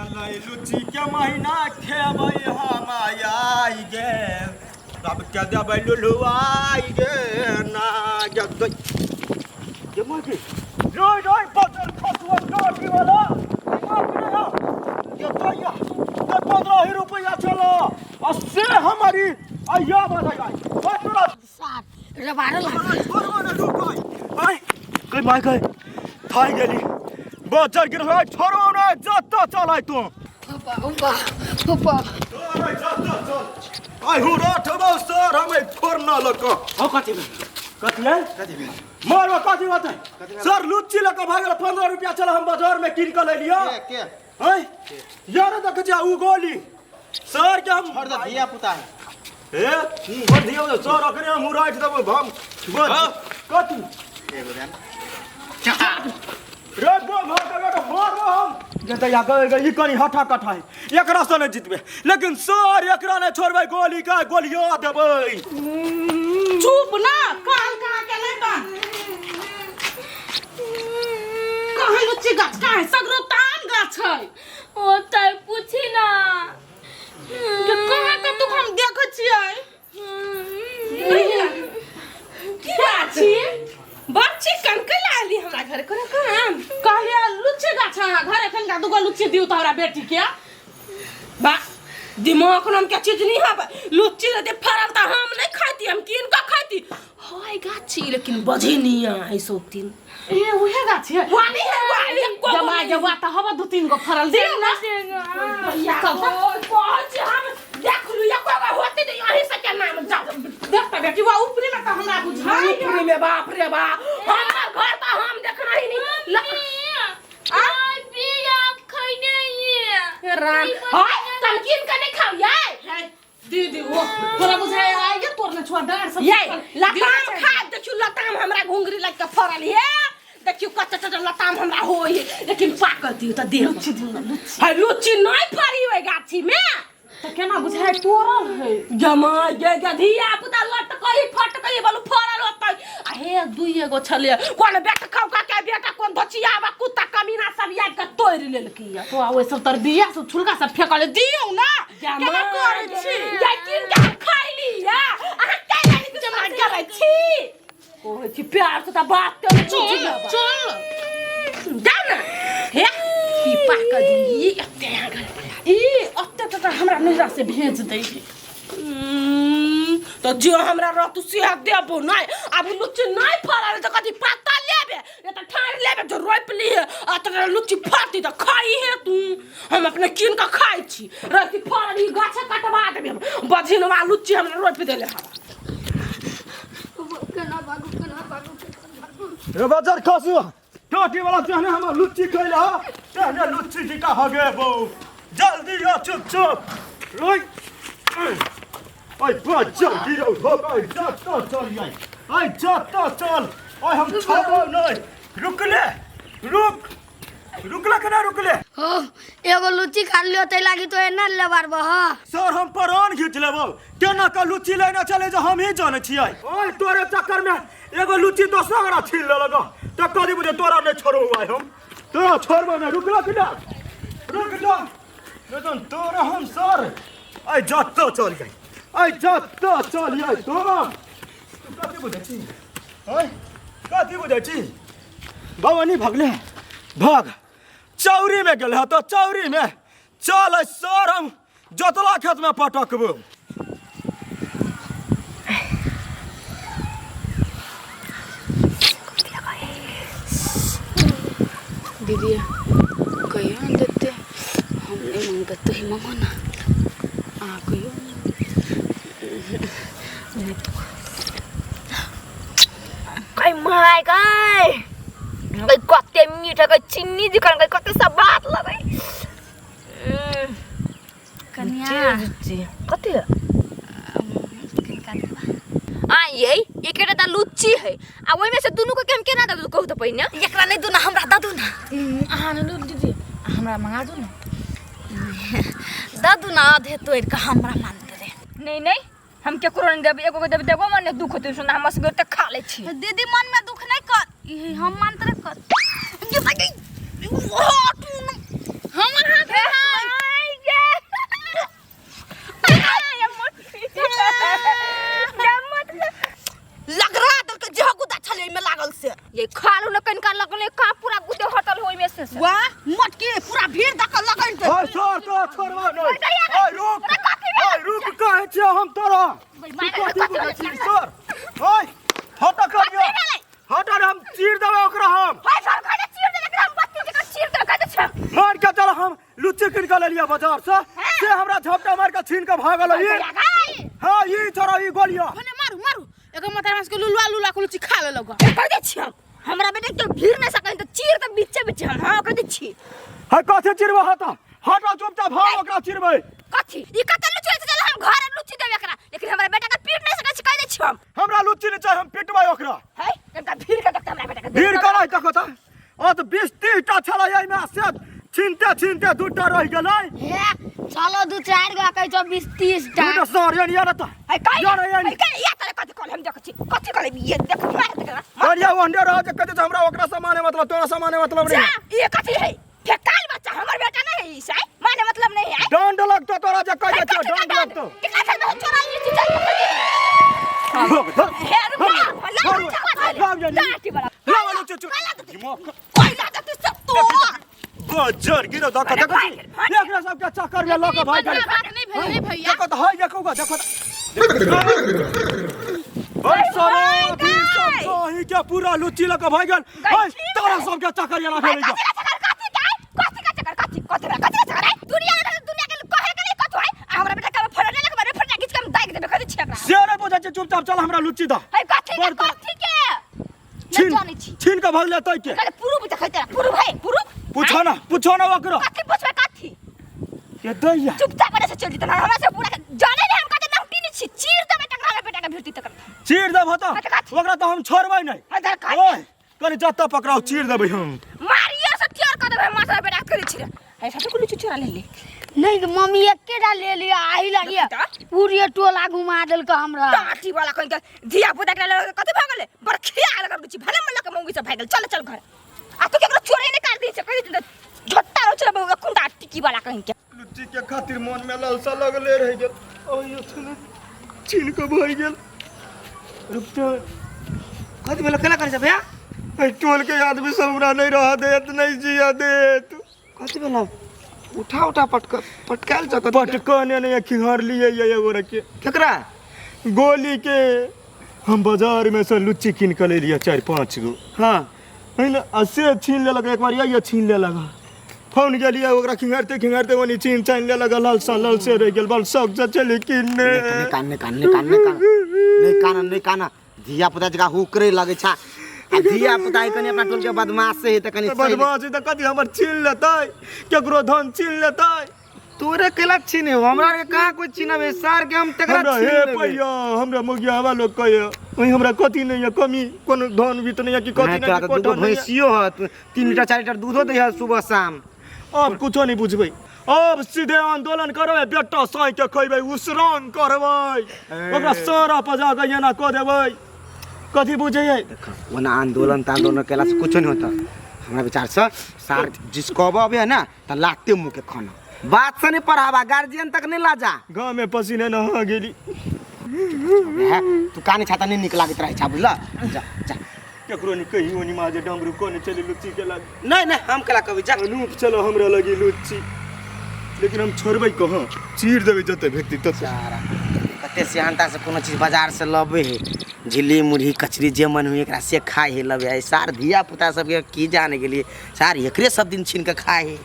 अलै लुच्ची के महीना खेबै हम आई गे सबके देबै लुलुआई गे ना गे गे माँ गे रोय रोय बदल खसुआ काटी वाला दिमाग नहीं है ये तो या ये 15 ही रुपया चलो और से हमारी अय्या वाला आई तोरा सार रबार लाग छोड़बो ना रुक आइ गई माय गई थाई गेली बजर गिर है छोड़ो ना जत्ता चल आइ तू पापा पापा पापा अरे जत्ता चल आइ हु राठबो सर हमें फोड़ना लक हो कथी भेल कथी है कथी भेल मारवा कथी बात है सर लुच्ची लक भागल 15 रुपया चल हम बाजार में किन के ले लियो के के हैं यार देख जा उ गोली सर के हम छोड़ दे धिया पुता है ए छोड़ दियो सर अखने हम राख देबो हम बस कथी एगो देन रे बो भाग के मारबो हम जे या गए गए ई कनी हठा कठा है एकरा से नहीं जीतबे लेकिन सर एकरा नहीं छोड़बै गोली का गोलियो देबै चुप ना कान कहाँ के नहीं बा कहाँ लुच्ची गाछ कहाँ है सगरो ताम गाछ है ओ तऽ पूछी ना जे कहाँ के तू हम देखै छियै की बात छी बड़ चिकन कैला आली हमरा घर कोनो काम कहलियै लुच्ची गाछ अहाँ घर एखन का दूगो लुच्ची दियौ तऽ हमरा बेटी के बा दिमाग नाम के चीज नहीं है लुच्ची रहते फरल त हम नहीं खाती हम कीन के खाती हाय गाछी लेकिन बजे नहीं है सब दिन ए उहे गाछ है वानी है वानी एको गो जमा नहीं। जमा तऽ हवा दू तीन गो फरल दियौ ना भैया कहै छी हम देख लू एको गो होते नहीं अहीं से के नाम जाओ देख तऽ बेटी वा ऊपरी में तऽ हमरा बुझाइ ऊपरी में बाप रे बाप हमर घर त हम देखना ही नहीं आइ बिया खैने ये राम हाय तुम कीन के नहीं खाओ ये है दीदी वो तोरा बुझाइ आइ गे तोर ने छुआ डाँर सब ये सुखल। लताम खा देखियो लताम हमरा घुंघरी लग के फरल हे देखियो कते कते लताम हमरा होय हे लेकिन पाकल दियो त देह लुच्ची दियौ ना लुच्ची है लुच्ची नहीं फरी ओइ गाछी में तऽ केना बुझाइ तोरल है जमा गे गे धिया पुता लटकई फटकई बलु फरल होतै आ हे दुइए गो छले कोन बेटा खौका के बेटा कोन धोचियावा कुत्ता कमीना सब याद के तोड़ लेलकी तो आ ओइ सब तर बिया सब छुलका सब फेकल है। दियौ ना केना करै छी या किन के हम खैली या अहाँ के जानी जमा करै छी कहै छी प्यार से त बात कर चल चल जा ना हे ई पाक दी एते यहाँ घर पर ई ओते तऽ हमरा नैहरा से भेज दै है तो जो हमरा रहतु से देबो नहीं अब लुच्ची नहीं फरल तो कथी पत्ता लेबे ये तो ठाड़ लेबे जो रोप ली है आ तो लुच्ची फरती तो खाई है तू हम अपने कीन के खाई छी रहती फरल ई गाछ कटवा देबे हम बझिनवा लुच्ची हमरा रोप देले हवा केना भागू केना भागू केना भागू रे बजर खसु टोटी वाला तेहने हमर लुच्ची खैला तेहने लुच्ची टीका हगे बो जल्दी आ चुप चुप रोई ओइ बजर गिरौ हो गई जत्ता चल आई आई जत्ता चल ओइ हम छोड़बो नहीं रुकले रुक रुकला के ना रुकले हो एगो लुच्ची खा लियो तै लागी तो एना लेबार बह सर हम प्राण घीच लेबो केना के लुच्ची लेने चले जे हम ही जाने छियै ओए तोरे चक्कर में एगो लुच्ची दोसरा गोरा छीन लेलक तऽ कथी बुझे तोरा नहि छोड़बो आइ हम तोरा छोड़बो नहि रुकला कि ना रुक जा लेकिन तोरा हम सर आइ जत्तो चल जाइ आइ जत्तो चल जाइ तोरा तू कथी बुझै छी ओए कथी बुझै छी भवानी भगले भाग चौरी में गेल तो चौरी में चल सर हम जोतला खेत में पटकबो दीदी कहियो ने देते हम नहि मंगबै तू ही मंगो ना अहाँ कहियो नहि गई my गई गई कते मीठ है गई चीनी जखन गई कते सब बात लगै कनिया कते आ ये एकेटा त लुच्ची है आ ओइ में से दुनू के हम केना दे कहू त पहिने एकरा नहि दू ना हमरा दऽ दू ना अहाँ नहि दू दीदी हमरा मंगा दू ना दऽ दू ना आधे तोड़ि कऽ हमरा मानते रे नहीं नहीं हम केकरो नहीं देबै एगो के देबै देबो मने दुख होतै सुना हम असगर त खा लै छी दीदी मन में दुख नहीं कर ई हम मानते रे कर ये भाई हमर हाथ में छोड़बो नहीं। ओए रुक, ओए रुक, कहै छियै हम तोरा। तू कथी बुझै छी सर? ओए हट कर दियो, हट, हम चीर देबै ओकरा हम। भाई साहब खाने चीर देलक, हम बत्ती जकाँ चीर देलक, कहै छै। मार के चल, हम लुच्ची कीन के लेलियै बाजार से, से हमरा झपटा मार के छीन के भागल ई। हाँ, ई छोरा ई गोलिया। भने मारू मारू एगो माता मास के लुलुआ लुलुआ के लुच्ची खा लेलक। कर दे छी हम, हमरा बेटा के भीड़ नहीं सकल त चीर त बीचे बीचे हम। हां, कर दे छी। है कथी चिरबै? हटा हटा, चुपचाप। हाँ, ओकरा चिरबै। कथी ई कत लुच्ची छै? चल, हम घर लुच्ची देबे एकरा, लेकिन हमरा बेटा के पीट नहीं सकै छी, कह दे छी हम। हमरा लुच्ची नहीं चाही, हम पिटबै ओकरा। है कनका भीड़ के देखते हमरा बेटा के। भीड़ करै देखो त, ओ तऽ 20 30 टा छलै एहिमे, से छीनते छीनते दूटा रहि गेलै। हे चलो, दू चारि गो कहै छौ 20 30 टा। दूटा सर यानी यार तऽ है कह यार यानी है कह या तरे कथी कहल? हम देखै छी कथी कहले, ये देख मार देख। बढ़िया ओहने रह जे कहै छै हमरा ओकरा सामाने मतलब, तोरा सामाने मतलब जा नहीं। ये कथी है? फेकाल बच्चा हमर बेटा नहीं है, ई से माने मतलब नहीं है। दंड लगतो तोरा जे कहै छै, दंड लगतो। केकरा से बहुत चोरा ली छी? चल हे रुक, ला लाठी बड़ा लावा लुच्ची चु दिमाग कोई ला दे सब तो। गजर गिरो धक्का अरे देखो। भाई, भाई। एकरा सबके चक्कर में लऽ के भाग गेलै। बात नहीं भेल नहीं भैया। देखो तऽ है, देखो गा, देखो भाई सारा अभी सब कहीं के पूरा लुच्ची लऽ के भाग गेल। है तोरा सबके चक्कर एना भेलै। कथी का चक्कर? कथी के कथी का चक्कर? कथी कथी कथी का चक्कर है? दुनिया के दुनिया के कहे के नहीं कथु है। आ हमरा बेटा के फड़ने लगे बारे फड़ने खींच के हम दाग देबे, कथी छी एकरा? से नहीं बुझै छै, चुपचाप चल, हमरा लुच्ची दऽ। है कथी के? बड़ तो- कथी के नहीं छीन जानै छी। छीन के भाग लेतै के? कहे पुरुब देखै तेरा पुरुब है पुरुब। पूछो ना, पूछो ना ओकरो। कथी पूछबे कथी? के दैया। चुपचाप बने से चल जेतै हमरा से पूरा जानै नहीं हम कते नौटी नहीं छी, चीर देबे तक हमरा बेटा के भिड़ती तक। चीर देबहो तऽ कथी कथी? ओकरा तऽ हम छोड़बै नहि। अधर कथी? ओए कनि जतऽ पकड़ाउ चीर देबै हम। मारियो से त्यार कर देबे मासा बेटा के छी रे। है सब कुछ चुरा ले ले। नहीं तो मम्मी, एकेटा ले लिया, आही लगिया पूरे टोला घुमा देलक हमरा। टाटी वाला कहीं के धिया पुता के लगे कथी भऽ गेलै? बरखिया लगे रुचि भले मन लके मौगी सब भागल। चल चल घर, आ तू केकरो चोरे नहीं कर दी छै, कहि झोट्टा रहो छले बौआ कुंदा टिकी वाला कहीं के। लुच्ची के खातिर मन में लालसा लगले रह गेल, ओयो छले छीन के भर गेल। रुक तो। कथी भेलो? केना करै छै भैया? एहि टोल के आदमी सब हमरा नहीं रह देत, नहीं जिया देत। कथी भेलो? उठा उठा पटक पटकायल छ कथी? पटकने नहीं, खिहर लिए ये एगो रखे। केकरा? गोली के। हम बाजार में से लुच्ची कीन के ले लिया 4 5 गो। है ना, आ से छीन लेलक। एक बार ये छीन लेलक, फोन गेलियै ओकरा खिंगारते खिंगारते ओनी छीन छानि लेलक। लालसा लालसे रहि गेल, बल शौक से चली कीनने। नहीं कान, नहीं कान, नहीं कान, नहीं कान, नहीं कान, नहीं कान। धिया पुता जका हुकरे लगै छ आ धिया पुता है कनि अपना टोल के बदमाश से है त कनि सही। बदमाश है तऽ कथी हमर छीन लेतै? केकरो धन छीन लेतै? तोरे केला छीने हो? हमरा के कहाँ कोई छीनबे सार के, हम तकरा हमरा छीन हे लेबै। पैया, हमरा मुगिया हवा लोग कहे ओहि, हमरा कथी नहीं है कमी, कोनो धन भी तऽ नहीं है कि कथी नहीं नहीं तोरा कि तऽ दूगो कोठा नहीं है। भैंसियो ह, 3 लीटर 4 लीटर दूधो दै है सुबह शाम। अब कुछो नहीं बुझबै, अब सीधे आंदोलन करबै, बेटा साई के खैबै, उसरान करबै ओकरा, सारा पजा के एना कऽ देबै। कथी बुझैयै? ओना आंदोलन तांदोलन केला से कुछो नहीं होता हमरा विचार से। सार जिस कहबो अभी है ना त लाते मुंह के खाना बात से नहीं पढ़ावा, गार्जियन तक नहीं ला जा। गाँव में पसीने नहा गेली। है तू काने छाता नहीं निक लागैत रहै छा, बुझल? जा जा। केकरो नहीं कही, ओनी माँ जे डमरू कोने चली लुच्ची के लागी। नहीं नहीं, हम केला कहबै, जा। अनूप चलो हमरा लगी लुच्ची, लेकिन हम छोड़बै कहाँ? चीर देबै जते व्यक्ति तते। सारा कते सियानता से कोनो चीज बाजार से लबे है, झिल्ली मुरही कचरी जे मन हुई एकरा से खाए है, लबे है। सार धिया पुता सबके की जाने गेलिए, सार एकरे सब दिन छीन के खाए है।